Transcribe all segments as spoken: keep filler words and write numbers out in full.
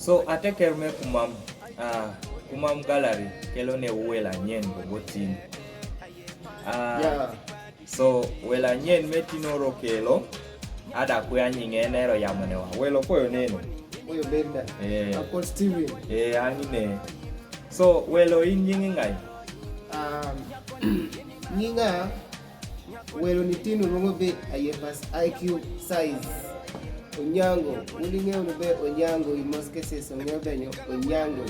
So ateker me kumam, ah, kumam gallery kelo ne wela nyen go tin. Ah, yeah. So wela nyen me tin oro kelo, ada kwe a nyinge ne ro yamo ne wa. Welo koyo neno. Koyo benda. Eh. Uncle Steven. Eh, angine. So welo in nyingi ngai. Um, nyinga Welo ni tin oluongo be Ayepas I Q Size. Onyango, wili ng'eyo ni be Onyango in most cases ong'eyo be nyo Onyango.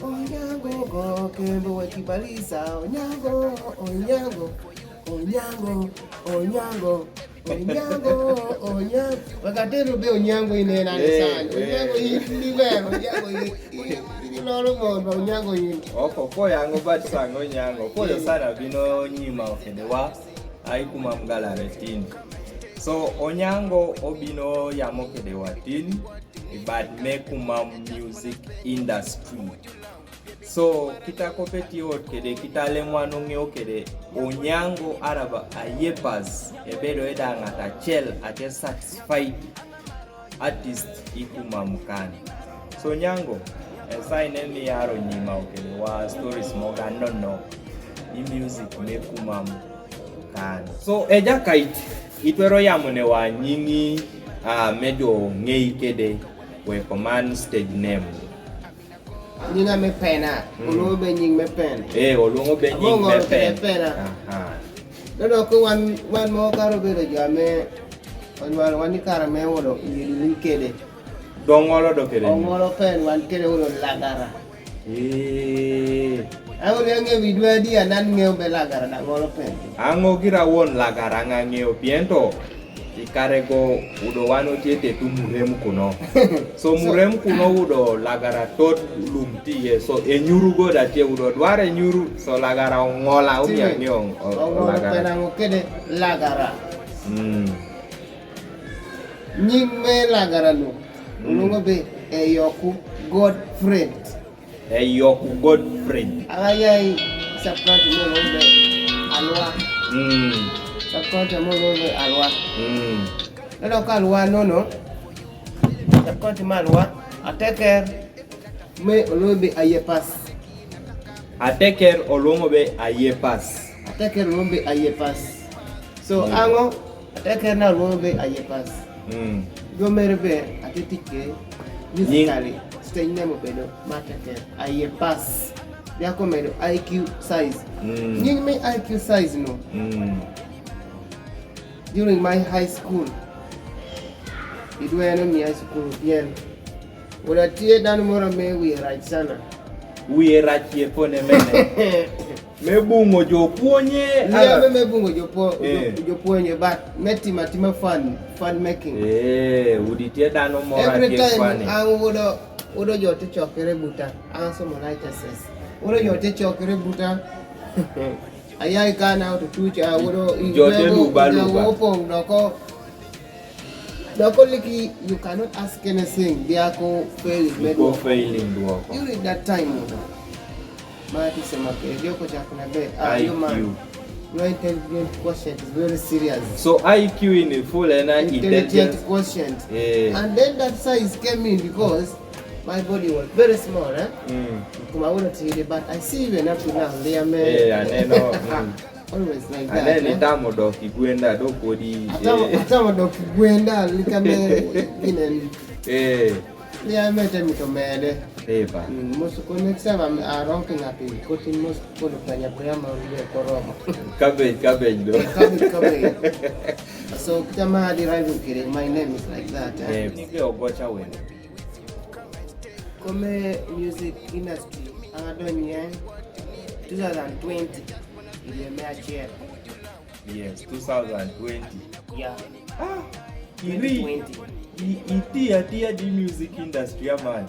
Onyango go kembo we kibalisa, Onyango, Onyango, Onyango, Onyango, Onyango, Onyango. Wakatero be Onyango inena ni sana. Onyango in ni be, Onyango in, in, in lolo mo, Onyango in. Oko, ko yango bat sango Onyango. Ko yo sana bino nyima okede wa. Ai kumam gallery tin. So Onyango obino yamo kede wa tin, but me kumam music industry. So kita ko peti ot kede kita le mwano ngeo kede Onyango araba Ayepas, ebedo eda ngata chel ate satisfied artist i kumam kan. So Onyango, e sign mi aro nyima okede wa stories mo ga nono i music me kumam kan. So e ja kait, i twero yamo ne wa nyingi, ah, me jo ng'ei kede we command stage name. Nyinga me pena. Mm. Oluongo be nying me pena. Eh, oluongo be nying me pena. Aha. Dodo ko wan, wan mo karo bedo jo ame, wan, wan, wan ni kara me wolo, yidi ni kede. Dongolo do kede. Ongolo pen, wan kede wolo lagara. Eh. Ang'o ni ang'e wi dwa di anan ng'eyo be lagara da ngolo pen. Ang'o gira won lagara nga ng'eyo piento. I kare go udo wan otye te tu Murem kuno. So Murem kuno udo lagara tot lum tiye. So e nyuru go da tye udo dware nyuru. So lagara ongola umi ang'e ong-, o-, lagara. Ongola pena ngo kede lagara. Mm. Nying me lagara no. Mm. Oluongo be Eyoku Godfred. Eyoku Godfred. Anga yai sub-county mo lombe Alwa. Mm. Sub-county mo lombe Alwa. Mm. Neno ka Alwa nono. Sub-county ma Alwa. Ateker me oluongo be Ayepas. Ateker oluongo be Ayepas. Ateker oluongo be Ayepas. So, mm, ang'o? Ateker na luongo be Ayepas. Mm. Go mere be ati tich ke musically. Stage name obedo ma Ateker. Ayepas. Diako medo I Q Size. Mm. Nying me I Q Size no. Mm. During my high school, idweno mi high school pien. Uda tye dano moro me wiye rach sana. Wiye rach ye pone mene. Me bungo jopuonje. Yeah, me, me bungo jopo-, eh, jo-, jopuonje, but me timo atima fun, fun making. Eh, udi tye dano moro. Every time an wudo, wudo jo tye cokere buta, an somo licenses. Wudo jo tye cokere buta. Ayai kana to tuch, ah, wudo jo tye luba luba. Opong doko. Doko liki, you cannot ask anything. Diako failing. Diako failing duoko. During that time, you know. Mati sema ke, dioko chakna be. Ah, I Q. Your intelligent question is very serious. So I Q in full and intelligent question. Eh. And then that size came in because my body was very small, eh? Mm. Kuma wona tidi, but I see even up to now, they are men. Eh, aneno. Mm. Always like that, eh? Aneno itamo dok igwenda, dok podi, atamo, eh, atamo dok igwenda, likame, ginen. Eh. Lia mete mito mede. Eh, ba. Mm, most of next time I'm, I don't think I think, kotin most of the time, I'm going to koromo. Cabbage, cabbage, though. Eh, cabbage, cabbage. So, kita ma di rival kiri, my name is like that, eh? Eh, ni ke ogocha wene. Kome music industry, adonye two thousand twenty. Ile me achiel. Yes, two thousand twenty. Yeah. Ah, twenty twenty. I, iti atiya di music industry, man.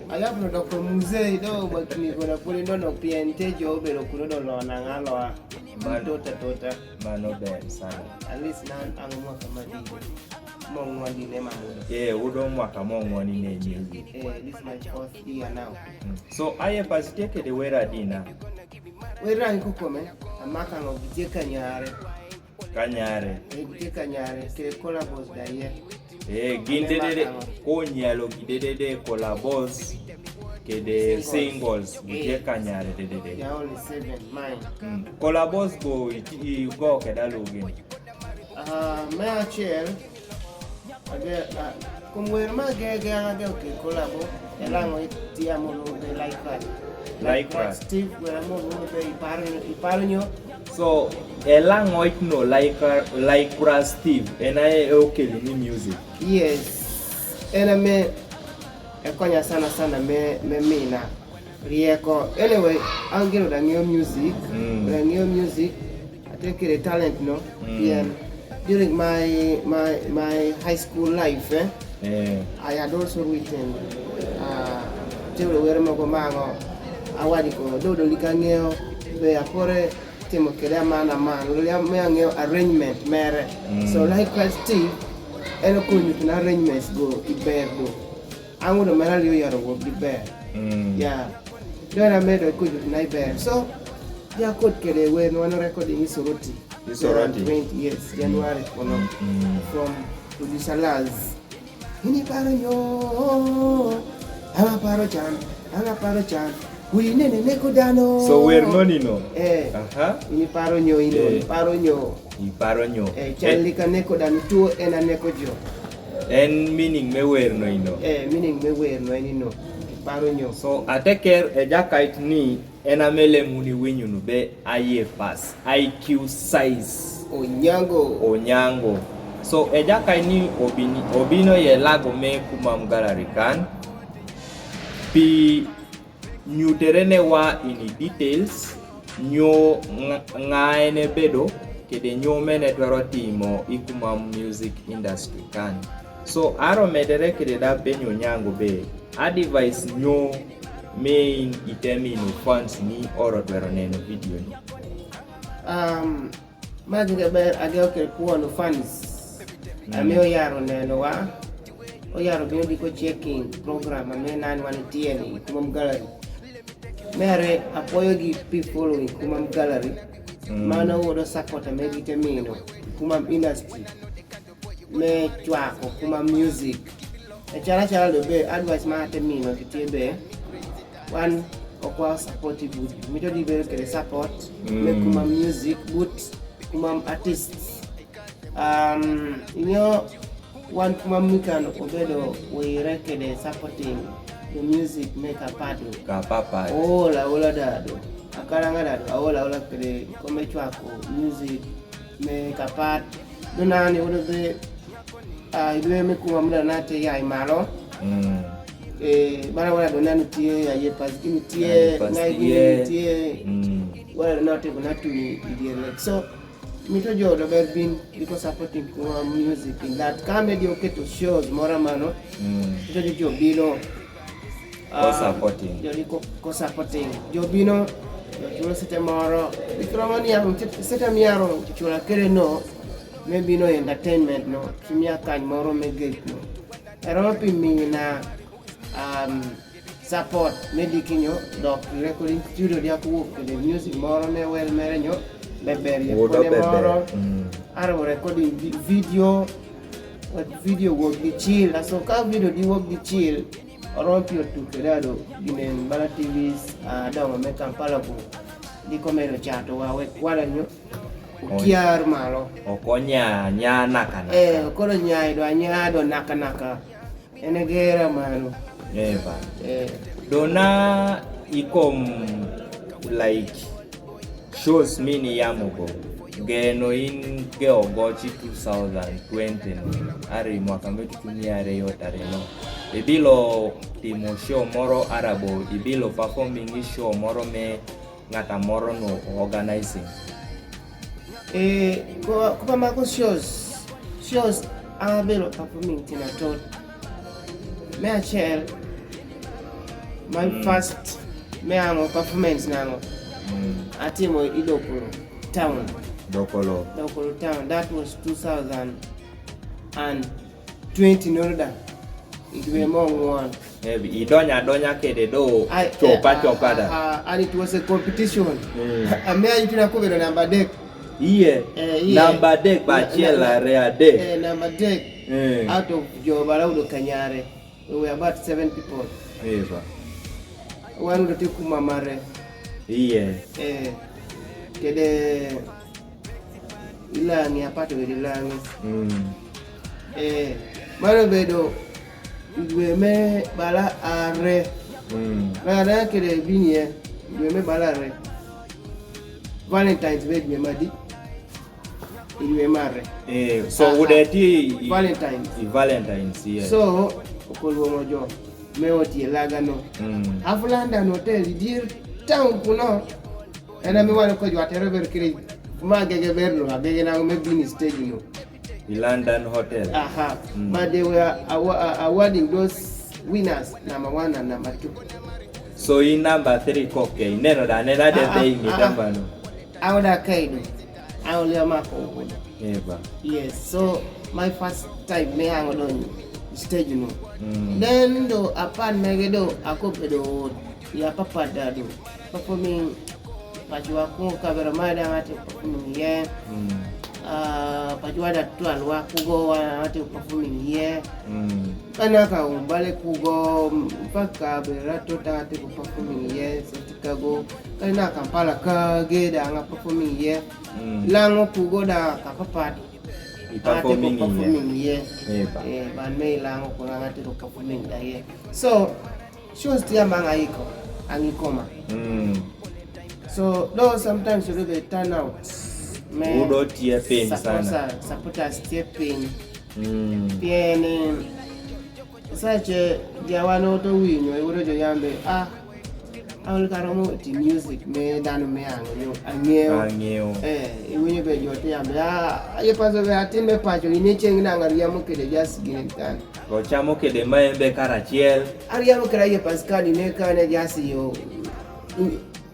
Alafu no dok mzee do, but ni kona kule no no piente jo bero kuno do lo na ngalo a. Man. Tota, tota. Mano ber sana. At least nan ang mwaka madi. Mong'wani ne mamudo. Eh, udo mwaka mong'wani ne music. Eh, this is my fourth year now. Mm. So, Ayepas tye kede wera adi na? Wera ni kukome, amaka ngo gitye kanyare. Kanyare. Eh, gitye kanyare, kede collabos da ye. Eh, gin dedede, ko nyalo gi dedede collabos kede singles, gi je kanyare dedede. There are only seven, mine. Mm. Collabos go i, i go kede alugen. Ah, me achiel, age, ah, kum wer ma ge, ge, age, okay, collabo. Elang oit ti amuru be Lycra. Lycra. Steve, wer amuru be Iparo Nyo, Iparo Nyo. So, elang oit no Lycra, Lycra Steve, en a e okeli ni music. Yes. En a me, e konya sana sana me, me mina. Rieko. Anyway, an gin we da ng'iyo music. Mm. We da ng'iyo music. Ate kede talent no. Mm. Pien. During my, my, my high school life, eh, eh, I had also written, ah, te wer moko ma ango, awadi ko, do do lika ng'iyo, be apore timo kede aman aman, lo ya me ang'iyo arrangement mere. Mm. So Lycra Steve, en okonyo kina arrangements go iber do. An wuod omera liyo yaro wuok gi ber. Mm. Yeah. Dong en a medo kujo na iber. So, ja kod kede wer nwa no recording i Soroti. I Soroti. Around twenty, yes, January kono. Mm. From producer Laz. Ini paro nyo, ama paro chan, ama paro chan. Wi nene neko dano. So wer no ni no. Eh. Aha. Ini paro nyo ino, eh, ini paro nyo. Iparo nyo. Eh, chal lika neko dano tuo en a neko jo. En meaning me wer no ino. Eh, meaning me wer no en ino. Iparo nyo. So, ateker e jakait ni en a me lem uni winyu nu be aye pas. I Q size. Onyango. Onyango. So, e jakait ni obini, obino ye lago me kumam gallery kan. Pi nyutere ne wa ini details, nyo nga-, nga en e bedo, kede nyo me en e twero timo i kumam music industry kan. So, aro medere kede da penyo Onyango be, advice nyo me in itemi ino fans ni oro twero neno video ni. Um, Ma gige ber age okel kuon fans. Mm. Ame oyaro neno wa. Oyaro bino diko checking program ame nan wan tieni kumam gallery. Mere apoyo gi pi following kumam gallery. Mm. Mano wodo support ame gite mino kumam industry. Me chwako kumam music. E chala chala do be advice ma ate mino kitie be. Wan okwa support but. Mito di be kede support. Mm. Me kumam music but kumam artists. Um, inyo wan kumam mikan obedo wire kede supporting the music me kapado. Kapapa. Ola, ola dado. Akala nga dado. Ola, ola kede kome chwako music me kapat. Dunani wodo be, ah, idwe me kumam da nate ya imalo. Mm. Eh, bara wala dunani tie, ya ye pas gini tie, ya ye pas ngai gini tie. Tie. Mm. Wala dunate kuna tuni idie lek. So, mito jo do ber bin, because supporting kumam music in that. Kame di oketo shows moro amano. Mm. Mito jo bino. Ko supporting. Jo di ko, ko supporting. Jo bino, jo chulo sete moro. Ikromo ni ang sete miaro chula kere no. Me bino entertainment no. Chumia kany moro me gek no. Ero pi mina, um, support me di kinyo, dok recording studio di aku work the music moro me well mere nyo. Beber ye pone moro. Mm. Aro recording vi-, video, what video work di chill. Aso ka video di work di chill. Oro pio tu kedado ginen bala T Vs, ah, dongo me Kampala ku. Di komero chato wa we kwala nyo. Ukiar malo. Okonya nya naka naka. Eh, okoro nya ido nya do naka naka. Ene gera mano. Eh, ba. Eh. Dona ikom, like, shows mini yamo go. Geno in ge ogochi two thousand twenty no. Ari mwaka metu tuni are yo tare no. Ibilo timo show moro arabo, ibilo performing show moro me ng'ata moro no organizing. Eh, ko, ko pa mako shows. Shows abelo performing tina tot. Me achiel, my first, me ango performance nango. Mm. Atimo i Dokolo Town. Dokolo. Dokolo Town. That was two thousand and twenty nono da. Idwe mong'uon. Eh, idonya donya kede do. Ai, chopa, eh, chopa da. Ah, ah, and it was a competition. Mm. Ame ayitu na kubedo namba adek. Iye. Eh, iye. Namba adek ba achiel ariyo adek. Eh, namba adek. Eh. Out of jo bala udo kanyare. We were about seven people. Eva. Wan udo ti kuma mare. Iye. Eh. Kede Ilangi, apat wede Ilangi. Mm. Eh, mano bedo dwe me bala are. Mm. Mana kede binie, dwe me bala are. Valentine's be dwe madi. Dwe mare. Eh, so aha, ude ti i Valentine's. I Valentine's, yeah. So, okoluongo jo me otie laga no. Mm. Half London Hotel, i dir town kuno. En ami wan ko jwa tero ber kiri. Ma gege ber no, agege na me bini stage no. I London Hotel. Aha. Mm. But they were awa-, a-, awarding those winners, number one and number two. So i number three koke, i neno da, neno da de, ah, ah, bei mi, ah, tamba no. Awo da kaido. Awo le ma ko. Eva. Yes, so my first time me ango don stage no. Mm. Then do apan mege do, ako bedo ya papa da do. Performing, pacho wa ko kabera mai da ngati performing ye. Mm. Ah, pacho wa da tual wa kugo wa ngati performing ye. Mm. Kana ka umbale kugo, mpaka bera tota ngati performing ye, so tikago. Kana Kampala kage da nga performing ye. Mm. Lango kugo da ka papa. I performing ye. Performing ye. Eba. Eh, ban me Ilango ko nganga tiko performing da ye. So, shows ti amanga iko, angikoma. Mm. So, though sometimes you do the turnout, me udo tie piny sana. Supporters, supporters tie piny. Mm. Piny, eh, Sache, dia wan oto winyo, e wuro jo yambe, ah, aol karomo ti music me dano me ang'eyo, ang'eyo. Ang'eyo. Eh, iwinyo be jo te yambe, ah, aye paso be atin me pacho, ine cheng na ng'ariamo kede just gine kan. Ochamo kede maembe karachiel. Ariamo kede aye pas kan ine kan e just yo.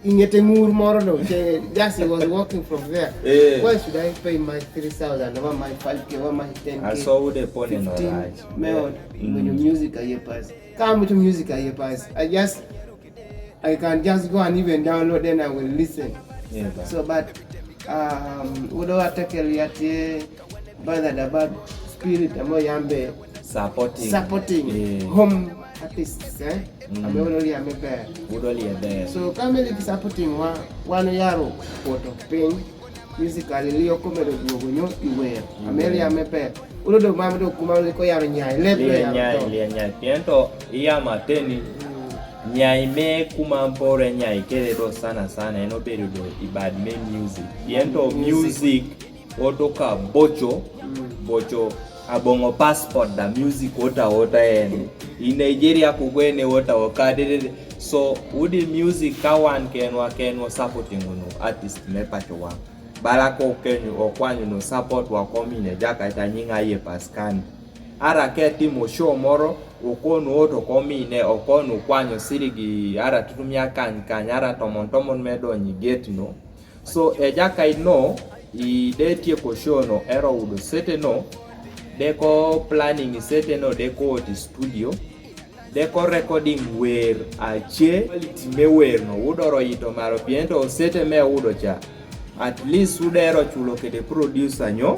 Ing'ete ng'ur moro no, che, just he was walking from there. Eh. Why should I pay my three thousand, or my five K, or my ten K? Aso ude pone no fifteen, right. Me ot, mm, winyo music aye pas. Ka winyo music aye pas. I just, I can just go and even download, then I will listen. Yeah, but so, but, um, udo atekel yate, Brother, the bad spirit amo yambe supporting. Supporting. Eh. Home artists, eh? Mm. Ame udo lie ame ber. Udo lie ber. So, ka me liki supporting wa, wan yaro poto piny, musically, lio ko medo duogo nyo, iwer. Ame lie ame ber. Udo do mame do kuma liko yaro nyai, lep lie yaro nyai, to. Lie nyai. Pien to, iya mateni. Mm. Nyai me kuma mpore nyai kere do sana sana, eno bedo do ibad me music. Pien to music. Music. Oto ka bocho, mm, bocho, abong'o passport da music ota ota en. I Nigeria kugwene ota oka dedede. So, udi music ka wan kenwa kenwa supporting unu artist me pacho wa. Bara ko kenyu okwanyu nu support wa komine jaka ita nyinga ye paskan. Ara ke timo show moro, okonu oto komine, okonu kwanyo sirigi, ara tutumia kany kany, ara tomon tomon me donyi gate no. So, e jaka ino, i de tieko show no, ero udo sete no, de ko planning sete no, de ko oti studio, de ko recording wer ache, quality me wer no, udo ro ito maro pien to sete me udo cha. At least udo ero chulo kede producer nyo,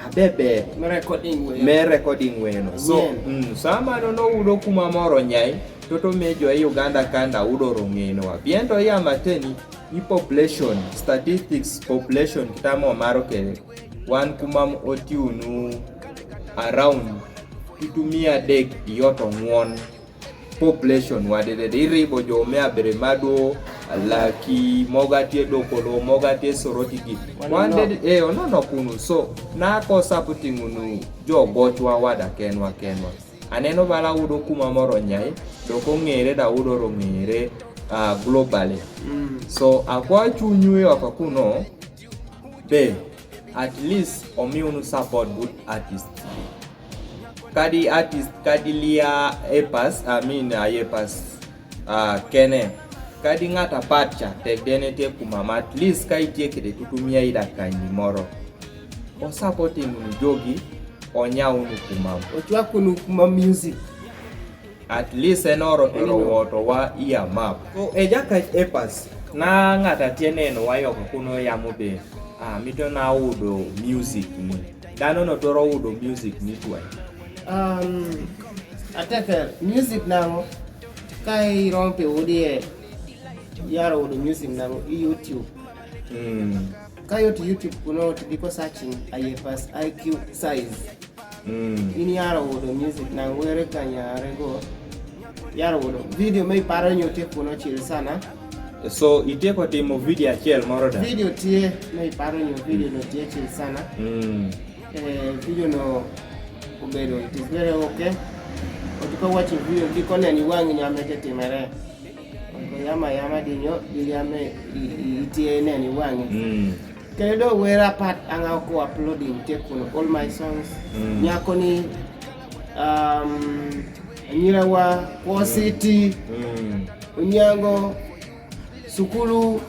abebe. Me recording wer. Me recording wer no. So, yeah, mm, sama no no udo kuma moro nyai, toto me jo e Uganda kanda udo ro ng'eno wa. Pien to ya mateni, i population, statistics population kita mo maro kere. Wan kuma m oti unu around tutumia dek yoto ng'won. Population wa dedede, iribo jo me abere mado, alaki, moga tie dokolo, moga tie soroti gi. Wan dede, eh, onono kunu. So, na ko supporting unu jo gochwa wada kenwa kenwa. Aneno bala udo kuma moro nyai, doko ng'ere da udo ro ng'ere, ah, globally. Mm. So, akwa chunyu yo ka kuno, be, at least omi unu support good artist. Kadi artist, kadi lia epas, I mean, ah, epas, ah, kene. Kadi ng'ata pat cha, tek dene te kumam, at least ka itie kede tutumia ida kanyi moro. O supporting unu jogi, onya unu kumam. Ochwa kunu kumam music. At least en oro toro woto wa ia map. So, e jaka epas, na ng'ata tie neno wa yoko kuno yamo be, ah, mito na udo music ni. Dano no toro udo music ni tuai. Um, ateker, music nang'o, ka irom pe wudi e, yara wudo music nang'o, i YouTube. Mm. Ka yot YouTube kuno, to diko searching, Ayepas I Q Size. Mm. In yara wudo music nang'o, were kanyare go. Yara wudo. Video me iparo ni otie kuno chil sana. So, itieko timo video achiel moro da? Video tie, me iparo ni video no tie chil sana. Mm. Eh, video no obedo, it is very okay. Otuko watch video, kik oneni wang'i nyame ke timere. Otuko yama yama dinyo, di yame i, i, itie neni wang'i. Mm. Kendo wera pat anga ko uploading te kuno all my songs. Mm. Nyako ni, um, Nyirawa, Kwa City, mm, Onyango, Sukulu,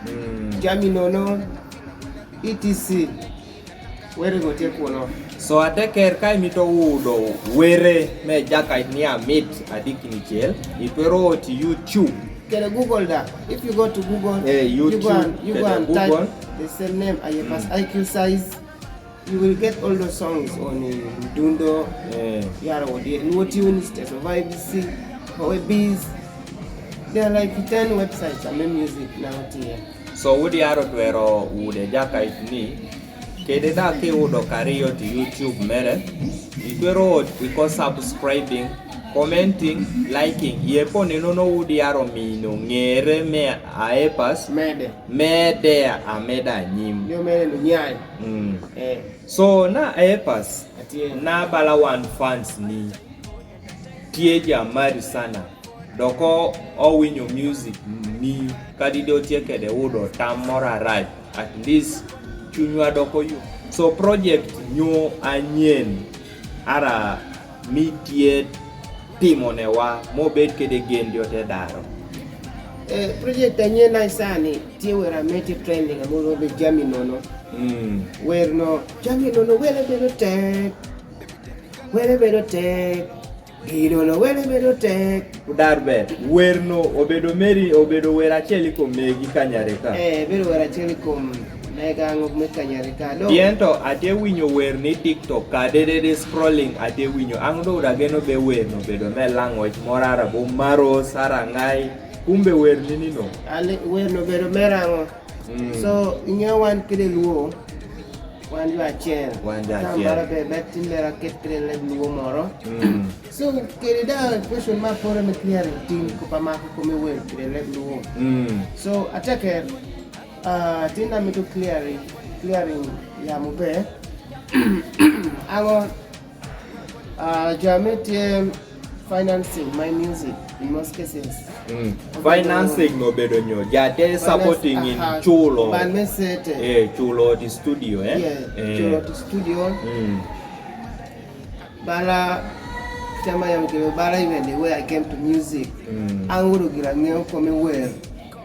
mm, Jami Nono, et cetera. Were go tie kuno. So ateker ka imito wudo were me jakaid ni amit adikni chel, itwero ot YouTube. Kede Google da. If you go to Google, eh, you go YouTube, and, you go kede and type Google the same name, Ayepas, mm, I Q Size. You will get all the songs on, eh, Dundo, eh, yara wodi, Luo Tunes, Teso Vibes, Howe Bees. There are like ten websites, Ame Music now here. So wudi aro twero wude jakaid ni, kede da ki wudo kari ot YouTube mere, itwero ot iko subscribing, commenting, liking, ye po ni nono wudi aro mino ng'ere me Ayepas. Mede. Mede ameda nyim. Yo mede no nyai. Mm. Eh. So na Ayepas, atie, na bala wan fans ni, tie ja mari sana. Dok owinyo music ni, kadi do tie kede wudo tam moro arach. At least chunywa dok oyom. So project nyo anyien ara mitie timo ne wa, mobed kede gen jo te daro. Eh, project anyien ai sani, tie wera meti trending, amoro be Jami Nono. Mm. Wer no, Jami Nono, were bedo tek. Were bedo tek. Gino no, were bedo tek. Udar ber. Wer no obedo meri, obedo wer achiel kuom megi kanyare ka. Eh, bedo wer achiel kuom mega ng'ok me kanyare ka. Do. Yen to ate winyo wer ni TikTok ka dedede scrolling ate winyo. Ang' do udageno be wer no bedo me language moro ara bo maros ara ngai. Kumbe wer ni nino. Ale, wer no bedo merang'o. Mm. So, ing'e wan kede Luo, wan jo achiel. Wan jo achiel. Tambara be, be tin lera ket kede leb Luo moro. Mm. So, kede da question ma pore me clear tin ko pa ma ko me wer kede leb Luo. Mm. So, ateker, ah, tin na mito clearing, clearing ya mo be. Ango, ah, jo ame tie financing my music in most cases. Mm. Financing no bedo nyo. Ja te supporting in, aha, chulo. Ban me sete. Eh, chulo ot studio, eh? Yeah, eh, chulo ot studio. Mm. Bala, tema yang ke bala even the way I came to music. Mm. Ang'o do gira ng'eyo kome wer.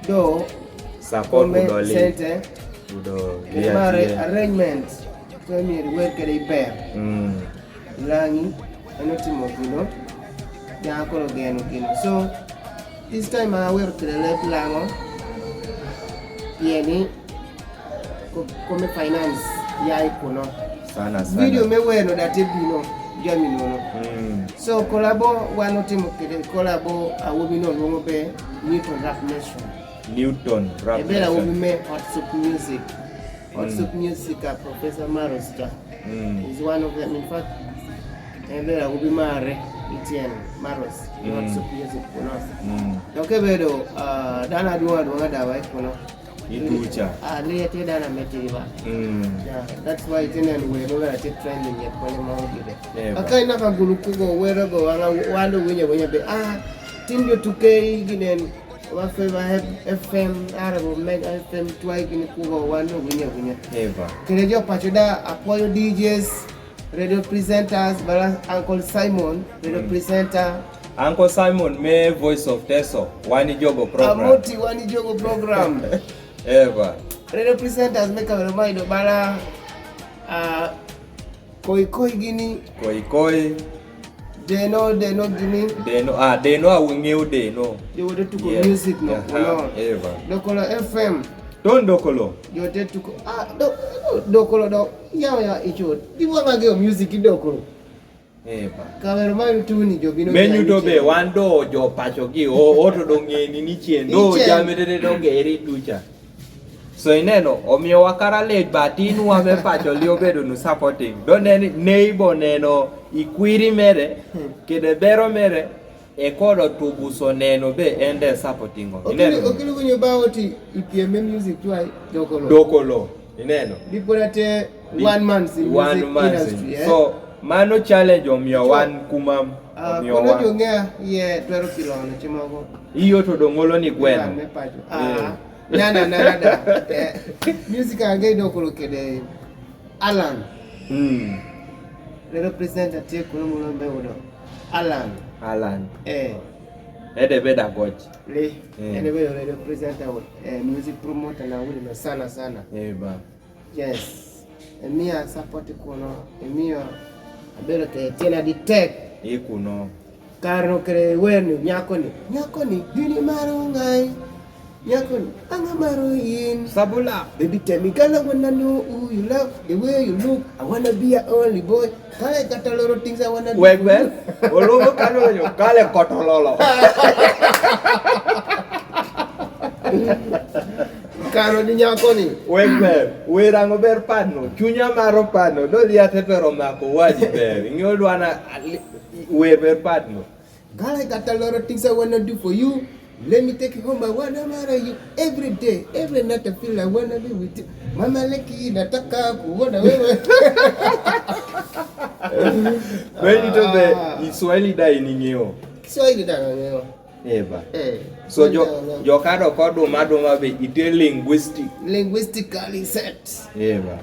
Do, support kome udo li. Sete. Udo li mare atie. Arrangement. Kome wer kede iber. Mm. Lang'i, en otimo gino, ja koro geno gino. So, this time awer kede lep Lang'o, pieni, ko-, kome finance, ya i kuno. Sana, sana. Video me weno da te bino, Jami Nono. Mm. So, collabo, wan otimo kede, collabo, awuobi no luongo be, Newton Rap Nation. Newton Rap Nation. Ebela awuobi me Hot Soup Music. Hot Soup Music, ah, Professor Maros cha. Mm. Is one of them. In fact, en bela awuobi mare, Etienne Maros. Mm. Hot Soup Music kuno. Mm. Dok ebedo, ah, dana duong' aduong'a dawa kuno. Itucha. Ah, liete dana metiba. Mm. Yeah, that's why Etienne and we no bela trending yet kuno ma ogide. Never. Akai na ka gulu kugo wero go wanga walo winyo winyo be. Ah, tin jo tuke ginen. Wa Favour F-, F M, ara bo Mega F M, twai gini kugo wan no winyo winyo. Eva. Kede jo pacho da, apwoyo D Js, radio presenters, bala Uncle Simon, radio presenter. Uncle Simon me Voice of Teso, wani jogo program. Amoti wani jogo program. Eva. Radio presenters me kamera mai do bala, ah, Koi Koi gini. Koi Koi. Deno, Deno gini. Deno, ah, Deno, ah, wing'eyo Deno. Jogo te tuko music no, aha, kuno. Eva. Dokolo F M. Ton Dokolo. Jogo te tuko, ah, do, do, Dokolo do. Ya, ya, ichot. Di wang'eyo music Dokolo. Eh, ba. Ka wer ma yuto ni jo bino. Me nyuto be wan do jo pacho gi, o, o to do ng'eni ni chien. Do chien. Jami dede do geri ducha. So ineno, omiyo wakara lej ba tin wa me pacho liyo bedo nu supporting. Do neni, neighbor neno, ikwiri mere, hmm, kede bero mere, e kodo tubu so neno be en de supporting o. Okili, ineno. Okili kunyo ba oti ipiem e music tuai, dokolo. Dokolo, ineno. Before that, eh, one month in music industry, eh? So, mano challenge omiyo wan kuma, ah, omiyo kono wan. Jo ng'eya, ye, dwaro kilo ano chimo go. Iyo to dongolo ni gweno. Wan me pacho. Ah, eh. Na, na, na, na, da. Eh, music ange dokolo kede. Alan. Hmm. Le represent a tie kuno muno be udo. Alan. Alan. Eh. Ede be da goch. Le. Eh. Ede be le represent a, eh, music promoter na wili no sana sana. Eh, ba. Yes. E miya support kuno. E miya abelo ke tiena di tek. E kuno. Karo kere wer ni, nyako ni. Nyako ni, gini maro ngai. Nyako ni, anga maro in. Sabula. Baby, tell me, girl, I wanna know who you love, the way you look. I wanna be your only boy. Kale kata lolo things I wanna do. Wek, for wek. You. Olo kalo yo, kale kotololo. Karo ni nyako ni. Wek ber, wer ango ber pano, chunya maro pano, do liate pero mako waji ber. Ing'e dwana, wer ber pano. Girl, I got a lot of things I wanna do for you. Let me take you home, I wanna marry you. Every day, every night I feel I wanna be with you. Mama leki nataka kuona wewe. Ber nyito be, ah, Kiswahili da in ing'eyo. Kiswahili da ang'eyo. Eh, ba. Eh, so jo, jo kado koduma duma be ite linguistic. Linguistically set. Eh, ba.